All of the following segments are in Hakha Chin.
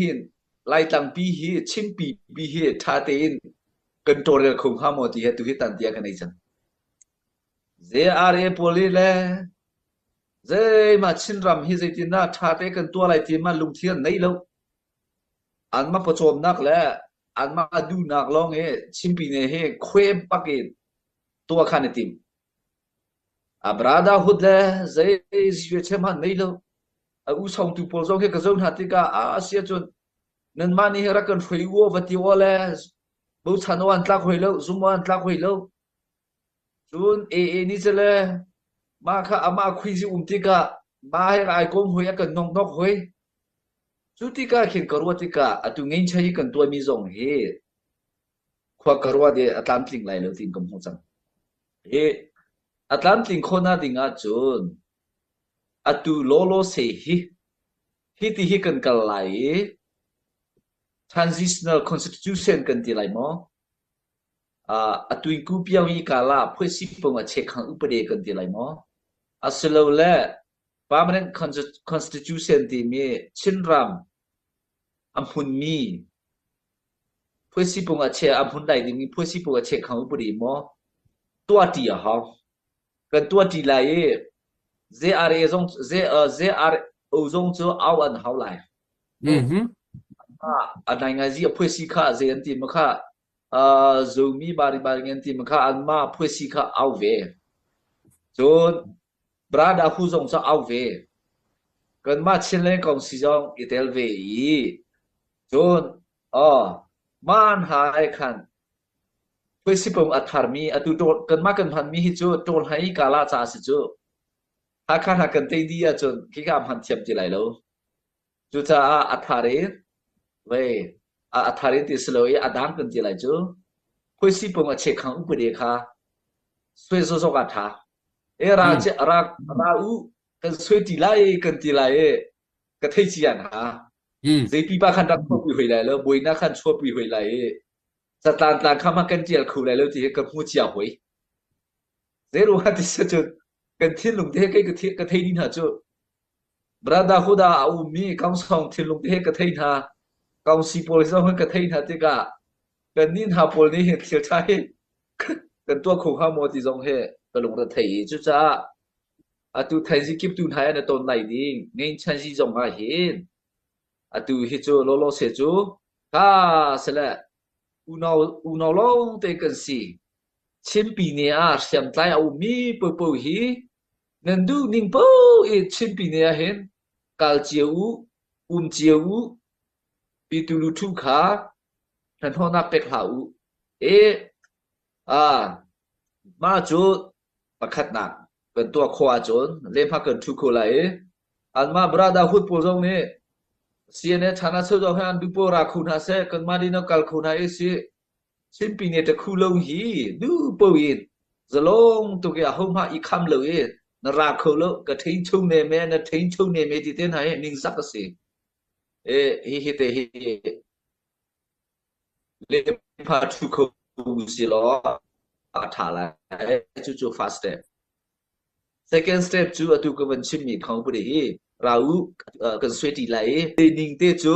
hin Laitlangpi hi Chinpi pi hi ṭha tein kan tawlrel kho hnga maw ti hi tu hi tan tia ka nei cang. JRA pawl hi le zeimah Chinram hi zeitindah ṭha te kan tuah lai ti ma lungthin an nei lo. Anmah pawcawmnak le anmah duhnak lawng hi Chinpi ne hi khuai bak in tuah khan i tim. A brotherhood le zei chem han nei lo. A u songtu pawl zong hi ka zoh hna tikah a si ahcun nanmah nih hi rak kan hruai u va ti aw le bochan aw an tlak hoi lo, zum aw an tlak hoi lo. Cun AA nih cu le mah kha amah khuizi um tikah mah he ai kom hoi a kan nongnok hoi. Cu tikah khin ka ruah tikah atu ngeinchai i kan tuahmi zong hi khua ka ruah i a tlamtling lai lo tiin ka hmuh cang. Hi a tlamtling khawhnak ding ahcun atu lawlaw se hi hiti hi kan kal lai i transitional constitution kan ti lai maw? Uh, atuin ku piang i kala phuasi pung a chekhang upade kan ti lai maw? Asilole permanent constitution timi Chinram a hmunmi phuasi pung a che a hmun lai dingmi phuasi pung a chekhang upade maw tuahṭi a hau. Kan tuahṭi lai i JRA zong JRO zong cu au an hau lai. Mhm. A nai ngai zi a phuasi kha zei an ti ma kha Zomi bari bari an ti ma kha anmah phuasi kha au ve. Cun Brada hu zong cu au ve. Kanmah Chinland kong si zong i tel ve i cun aw man hai khan phuasi pung a tharmi atu kanmah kan hmanmi hi cu ṭawl hai kala ca si cu. Hakha hna kan tei dih ahcun khika hman thiam ti lai lo. Cucaah a thar in vei a thar in ti si lo i a dang kan ti lai cu khuaisi pung a chekhang upade kha suai zawzawk a ṭha. E ra ra ra u kan suai ti lai kan ti lai i ka thei cia hna. Zei pipa khan rak chuahpi hoi lai lo, buainak khan chuahpi hoi lai i catlan tlang kha ma kan ṭial kho lai lo ti hi ka hmu cia hoi. Zei ruangah ti si cun kan thinlung te kei ka thei ni hna cu Brotherhood ah a ummi Kaungsong thinlung te he ka thei hna. Kaungsi pawl zong hi ka thei hna tikah kannih hna pawl nih hin thil ṭha hi kan tuah kho hnga maw ti zong hi ka lungre thei i cucaah atu thaizing kiptu hna in a ton lai ding ngeinchanzi zong ah hin atu hi cu lawlaw se cu ka sele unau unau lawng te kan si Chinpi ne ah hriamtlai a ummi popo hi Nan duh ning paoh in Chinpi ne ahhin kal cio u, um cio u, pitu luthu kha hnahnawhnak pek hlah u. E, ah, mah cu pakhatnak kan tuah khawh ahcun lehhmah kan ṭhu kho lai i anmah brotherhood pawl zong nih CNA China cheu zong hi an duh paoh ra kho hna seh, kanmah nih kal kho hna i si Chinpi nih ṭakhu lo hi duh paoh in zalong tuk i ahohmah i kham lo i na ra kho lo ka ṭhein chung ne me na ṭhein chung ne me ti te hna hi ningzak a si. E, hi hi te hi lepha ṭhu kho si law a ṭha lai. Cucu first step. Second step cu atu ka van chimmi thawng puri hi ra u kan suai ṭi lai i ning te cu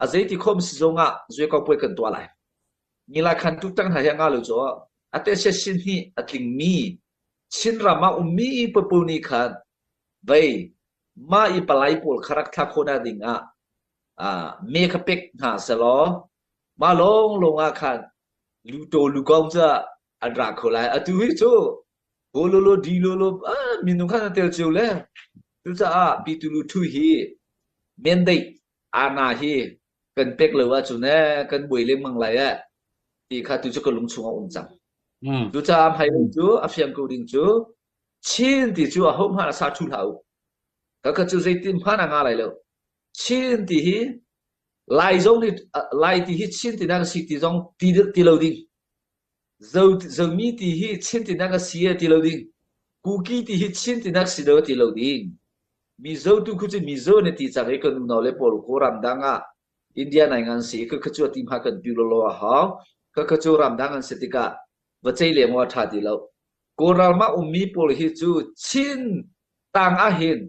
a zeiti khom si zong ah zue ko puai kan tuah lai. Ngila khan tu tang hna hi nga lo cu a te se sin hi a tlingmi Chinram ah ummi popo nih khan vei mah i palai pawl kha rak thla khawh ding ah me kha pek hna selaw mah lawng lawng ah khan luto lukong cu an ra kho lai. Atu hi cu Bololo dilolo minung khan an tel cio le cucaah pitulu thu hi mendeih ana hi kan pek lo ahcun eh kan buai lengmang lai eh ti kha tu cu ka lung chung a um cang. Cucaah hmailei cu a fiang ko ding cu Chin ti cu aho hmanh a sa thu hlah u. Ka ka cu zeitin hmanh a nga lai lo. Chin ti hi Lai zong nih Lai ti hi Chin ti nak a si ti zong ti ti lo ding. Zomi ti hi Chin tinak a si ti lo ding. Kuki ti hi Chin tinak si lo ti lo ding. Mizo tu khu cu Mizo na ti cang i kan unau le pawl ko ramdang ah India nai ngan si ka kha cu ti hma kan pi lo lo a hau. Ka kha cu ramdang an si tikah va cei leng wa tha ti lo. Kawlral ma ummi pawl hi cu Chin tang ah hin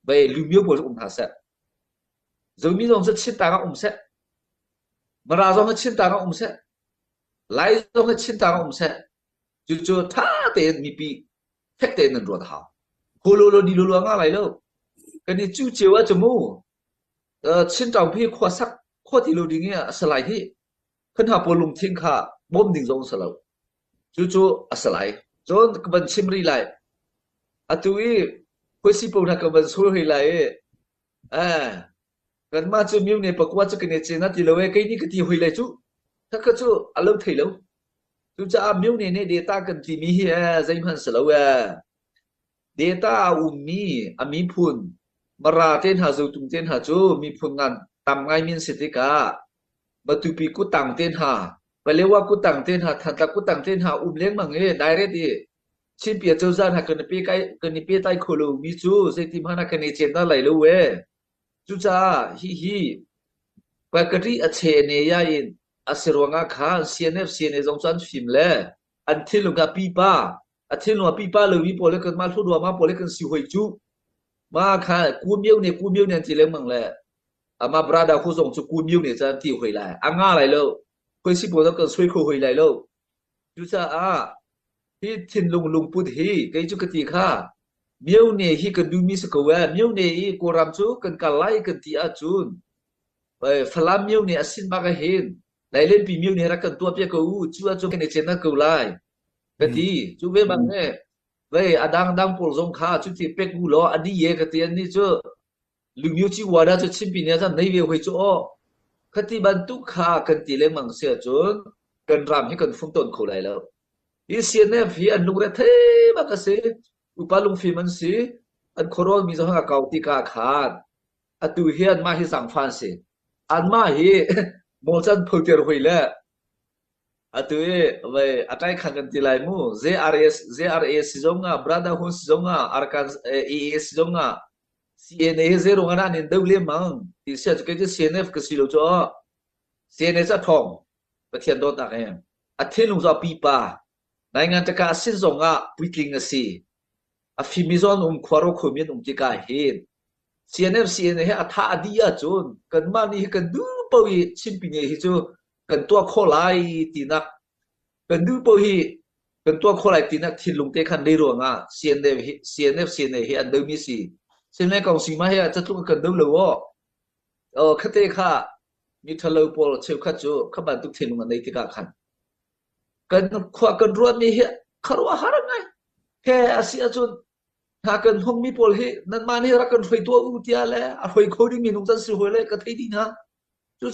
vai lumio pawl um hna seh. Zomi zong cu Chin tang ah um seh. Mara zong hi Chin tang ah um seh. Lai zong hi Chin tang ah um seh. Cucu ṭha tein mipi fek tein nan ruat a hau. Holo lo ni lo lo nga lai lo. Kan i cu cio ah cu mu Chin ṭangpi khua sak khua ti lo ding i a si lai hi. Kan ha pawl lungthin kha bawm ding zong si lo. Cucu a si lai. Cun ka van chim rih lai. Atu i khuaisi pawl hna ka van sawi rih lai i eh kanmah cu myone pakua cu kan i cin a ti lo e kei nih ka ti hoi lai cu. Khakha cu a lo thei lo. Cucaah myone nih data kan timi hi eh zeihmanh si lo eh. Data a ummi a miphun Mara te hna Zotung te hna cu miphun ngan tam ngaimi an si tikah Matupi kuttang te hna, Palewa kuttang te hna, Thantlang kuttang te hna um lengmang i direct i Chinpia cozah hna kan i pe kan i pehtlai kho lomi cu zeiti hmanh ah kan i cen hna lai lo ee. Cucaah hihi pakari a che ne ya in a si ruangah khan CNF CNA zong cu an fim le an thinlung ah pipa a thinlung ah pipa lomi pawl le kanmah hluruama pawl le kan si hoi cu ma kha ku mio ne ku mio ne an ti lengmang le ama brother khu zong cu ku mio ne cun ti hoi lai a nga lai lo khoi si pawl kan soi kho hoi lai lo cucaah hi thinlung lungput hi kei cu ka ti kha mio ne hi kan duhmi si ko ee mio ne i kawlram cu kan kal lai kan ti ahcun Falam mio ne a sin bak hin Lailenpi mio ne rak kan tuah piak ko u cu ahcun kan i cen ko lai ka ti cu ve bang ne vei a dang dang pawl zong kha cuti pek u law a di ye ka ti an nih cu Lungyu wada cu chimpi nih cun nei ve hoi cu aw. Khati bantuk kha kan ti lengmang si ahcun kan ram hi kan fum tawn kho lai lo. Hi CNF hi an lungre thei bak a si. Upa lungfim an si. An khuarual mi zong a kau tikah khan atu hi anmah hi zaangfah an si. Anmah hi mawlcan photer hoi le atu i vei a ṭai khan kan ti lai mu JRS JRA si zong ah Brotherhood si zong ah Arkan AA si zong ah CNA hi zeiruang ah dah an in doh lemmang ti si ahcun kei cu CNF ka si lo cu aw. CNA cu a ṭhawng. Pathian dawtnak he. A thinlung cu a pipa. Naingan taka a sin zong ah puitling a si. A fimi zong an um, khuaro khomi an um tikah hin CNF CNA hi a tha a dih ahcun kanmah nih hi kan duh paoh i Chinpi nih hi cu kan tuah khawh lai tinak kan duh paoh hi kan tuah khawh lai tinak thinlung te khan lei ruangah CNF hi CNF CNA hi an domi si. Sinle kong sing ma hi catluk kan do lo aw. Oh khate kha mi thalo pawl cheukhat cu kha bantuk thinlung an nei tikah khan kan khua kan ruatmi hi kharuahhar ngai. He a si ahcun hna kan hongmi pawl hi nanmah nih rak kan hruai tuah u tiah le a hruai kho ding minung can si hoi le ka thei dih hna.